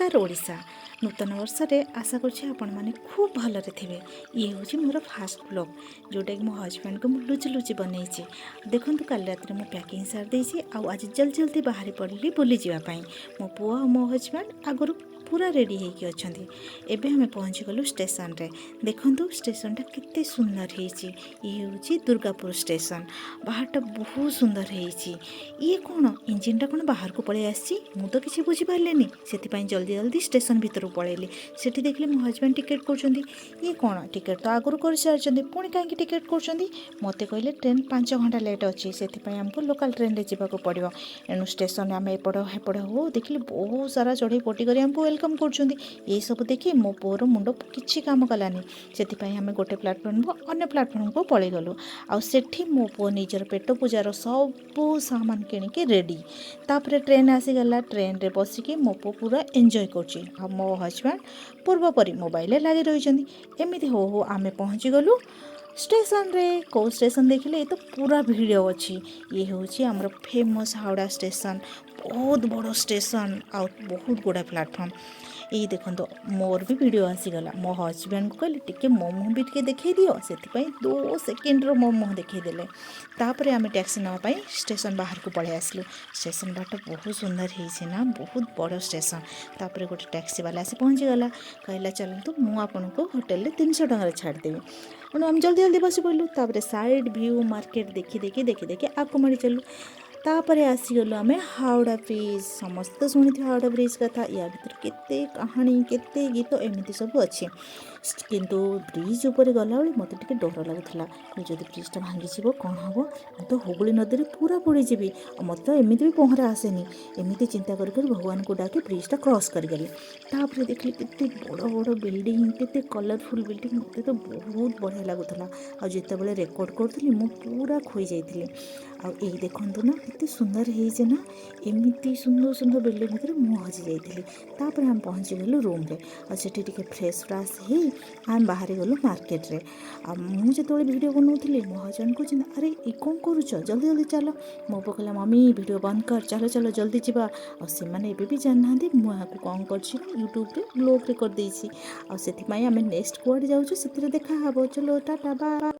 ନମସ୍କାର ଓଡ଼ିଶା। ନୂତନ ବର୍ଷରେ ଆଶା କରୁଛି ଆପଣମାନେ ଖୁବ୍ ଭଲରେ ଥିବେ। ଇଏ ହେଉଛି ମୋର ଫାଷ୍ଟ ବ୍ଲଗ୍, ଯେଉଁଟାକି ମୋ ହଜବେଣ୍ଡକୁ ମୁଁ ଲୁଚି ଲୁଚି ବନେଇଛି। ଦେଖନ୍ତୁ, କାଲି ରାତିରେ ମୁଁ ପ୍ୟାକିଂ ସାରି ଦେଇଛି ଆଉ ଆଜି ଜଲ୍ଦି ଜଲ୍ଦି ବାହାରି ପଡ଼ିଲି ବୁଲିଯିବା ପାଇଁ। ମୋ ପୁଅ ଆଉ ମୋ ହଜବେଣ୍ଡ ଆଗରୁ ପୁରା ରେଡ଼ି ହେଇକି ଅଛନ୍ତି। ଏବେ ଆମେ ପହଞ୍ଚିଗଲୁ ଷ୍ଟେସନରେ। ଦେଖନ୍ତୁ, ଷ୍ଟେସନଟା କେତେ ସୁନ୍ଦର ହେଇଛି। ଇଏ ହେଉଛି ଦୁର୍ଗାପୁର ଷ୍ଟେସନ। ବାହାରଟା ବହୁତ ସୁନ୍ଦର ହେଇଛି। ଇଏ କ'ଣ, ଇଞ୍ଜିନଟା କ'ଣ ବାହାରକୁ ପଳେଇ ଆସିଛି? ମୁଁ ତ କିଛି ବୁଝିପାରିଲିନି। ସେଥିପାଇଁ ଜଲ୍ଦି ଜଲ୍ଦି ଷ୍ଟେସନ ଭିତରକୁ ପଳେଇଲି। ସେଠି ଦେଖିଲି ମୋ ହଜବେଣ୍ଡ ଟିକେଟ୍ କରୁଛନ୍ତି। ଇଏ କ'ଣ, ଟିକେଟ୍ ତ ଆଗରୁ କରିସାରିଛନ୍ତି, ପୁଣି କାହିଁକି ଟିକେଟ୍ କରୁଛନ୍ତି? ମୋତେ କହିଲେ ଟ୍ରେନ୍ 5 ଘଣ୍ଟା ଲେଟ୍ ଅଛି, ସେଥିପାଇଁ ଆମକୁ ଲୋକାଲ୍ ଟ୍ରେନ୍ରେ ଯିବାକୁ ପଡ଼ିବ। ଏଣୁ ଷ୍ଟେସନରେ ଆମେ ଏପଟ ହେପଟ ହଉ ଦେଖିଲି, ବହୁତ ସାରା ଚଢ଼େଇ ପଟି କରି ଆମକୁ welcome କରୁଛନ୍ତି। ଏଇସବୁ ଦେଖି ମୋ ପୁଅର ମୁଣ୍ଡ କିଛି କାମ କଲାନି। ସେଥିପାଇଁ ଆମେ ଗୋଟେ ପ୍ଲାଟଫର୍ମକୁ ଅନ୍ୟ ପ୍ଲାଟଫର୍ମକୁ ପଳେଇଗଲୁ। ଆଉ ସେଠି ମୋ ପୁଅ ନିଜର ପେଟ ପୂଜାର ସବୁ ସାମାନ କିଣିକି ରେଡ଼ି। ତାପରେ ଟ୍ରେନ୍ ଆସିଗଲା। ଟ୍ରେନ୍ରେ ବସିକି ମୋ ପୁଅ ପୁରା ଏନ୍ଜୟ କରୁଛି ଆଉ ମୋ ହଜବେଣ୍ଡ ପୂର୍ବ ପରି ମୋବାଇଲରେ ଲାଗି ରହିଛନ୍ତି। ଏମିତି ହଉ ହଉ ଆମେ ପହଞ୍ଚିଗଲୁ ଷ୍ଟେସନରେ। କେଉଁ ଷ୍ଟେସନ ଦେଖିଲେ, ଏ ତ ପୁରା ଭିଡ଼ ଅଛି। ଇଏ ହେଉଛି ଆମର ଫେମସ୍ ହାୱଡ଼ା ଷ୍ଟେସନ। ବହୁତ ବଡ଼ ଷ୍ଟେସନ ଆଉ ବହୁତ ଗୁଡ଼ା ପ୍ଲାଟଫର୍ମ। ଏଇ ଦେଖନ୍ତୁ, ମୋର ବି ଭିଡ଼ିଓ ଆସିଗଲା। ମୋ ହଜବେଣ୍ଡକୁ କହିଲି, ଟିକେ ମୋ ମୁହଁ ବି ଟିକେ ଦେଖେଇ ଦିଅ। ସେଥିପାଇଁ 2 ସେକେଣ୍ଡର ମୋ ମୁହଁ ଦେଖେଇଦେଲେ। ତାପରେ ଆମେ ଟ୍ୟାକ୍ସି ନେବା ପାଇଁ ଷ୍ଟେସନ ବାହାରକୁ ପଳେଇ ଆସିଲୁ। ଷ୍ଟେସନ ବାଟ ବହୁତ ସୁନ୍ଦର ହେଇଛି ନା? ବହୁତ ବଡ଼ ଷ୍ଟେସନ। ତାପରେ ଗୋଟେ ଟ୍ୟାକ୍ସି ବାଲା ଆସି ପହଞ୍ଚିଗଲା। କହିଲା, ଚାଲନ୍ତୁ, ମୁଁ ଆପଣଙ୍କୁ ହୋଟେଲରେ 300 ଟଙ୍କାରେ ଛାଡ଼ିଦେବି। ତେଣୁ ଆମେ ଜଲ୍ଦି ଜଲ୍ଦି ବସି ପଡ଼ିଲୁ। ତାପରେ ସାଇଡ଼୍ ଭ୍ୟୁ ମାର୍କେଟ ଦେଖି ଦେଖି ଦେଖି ଦେଖି ଆଗକୁ ମାଡ଼ି ଚାଲିଲୁ। ତାପରେ ଆସିଗଲୁ ଆମେ ହାୱଡ଼ା ବ୍ରିଜ୍। ସମସ୍ତେ ତ ଶୁଣିଥିବେ ହାୱଡ଼ା ବ୍ରିଜ୍ କଥା। ୟା ଭିତରେ କେତେ କାହାଣୀ, କେତେ ଗୀତ, ଏମିତି ସବୁ ଅଛି। କିନ୍ତୁ ବ୍ରିଜ୍ ଉପରେ ଗଲାବେଳେ ମୋତେ ଟିକେ ଡର ଲାଗୁଥିଲା। ଯଦି ବ୍ରିଜ୍ଟା ଭାଙ୍ଗିଯିବ, କ'ଣ ହେବ? ମୁଁ ତ ହୁଗୁଳି ନଦୀରେ ପୁରା ବୁଡ଼ିଯିବି ଆଉ ମୋତେ ତ ଏମିତି ବି ପହଁରା ଆସେନି। ଏମିତି ଚିନ୍ତା କରି କରି ଭଗବାନଙ୍କୁ ଡାକି ବ୍ରିଜ୍ଟା କ୍ରସ୍ କରିଗଲି। ତାପରେ ଦେଖିଲି କେତେ ବଡ଼ ବଡ଼ ବିଲ୍ଡିଂ, କେତେ କଲରଫୁଲ୍ ବିଲ୍ଡିଂ। ମୋତେ ତ ବହୁତ ବଢ଼ିଆ ଲାଗୁଥିଲା ଆଉ ଯେତେବେଳେ ରେକର୍ଡ଼ କରୁଥିଲି, ମୁଁ ପୁରା ଖୋଇ ଯାଇଥିଲି। ଆଉ ଏଇ ଦେଖନ୍ତୁ ନା, କେତେ ସୁନ୍ଦର ହେଇଛି ନା? ଏମିତି ସୁନ୍ଦର ସୁନ୍ଦର ବିଲ୍ଡିଂ ଭିତରେ ମୁଁ ହଜି ଯାଇଥିଲି। ତାପରେ ଆମେ ପହଞ୍ଚିଗଲୁ ରୁମ୍ରେ ଆଉ ସେଠି ଟିକେ ଫ୍ରେଶ୍ ଫ୍ରାସ୍ ହେଇ ଆମେ ବାହାରି ଗଲୁ ମାର୍କେଟରେ। ଆଉ ମୁଁ ଯେତେବେଳେ ଭିଡ଼ିଓ ବନାଉଥିଲି, ମୋ ହଜବେଣ୍ଡ କହୁଛନ୍ତି, ଆରେ, ଏ କ'ଣ କରୁଛ? ଜଲ୍ଦି ଜଲ୍ଦି ଚାଲ। ମୋ ପୁଅ କହିଲା, ମମି, ଭିଡ଼ିଓ ବନ୍ଦ କର, ଚାଲ ଚାଲ, ଜଲ୍ଦି ଯିବା। ଆଉ ସେମାନେ ଏବେ ବି ଜାଣିନାହାନ୍ତି ମୁଁ ଏହାକୁ କ'ଣ କରିଛି ନା ୟୁଟ୍ୟୁବରେ ବ୍ଲଗ୍ରେ କରିଦେଇଛି। ଆଉ ସେଥିପାଇଁ ଆମେ ନେକ୍ସଟ କୁଆଡ଼େ ଯାଉଛୁ, ସେଥିରେ ଦେଖା ହେବ। ଚଲୋ, ଟାଟା, ବାଏ।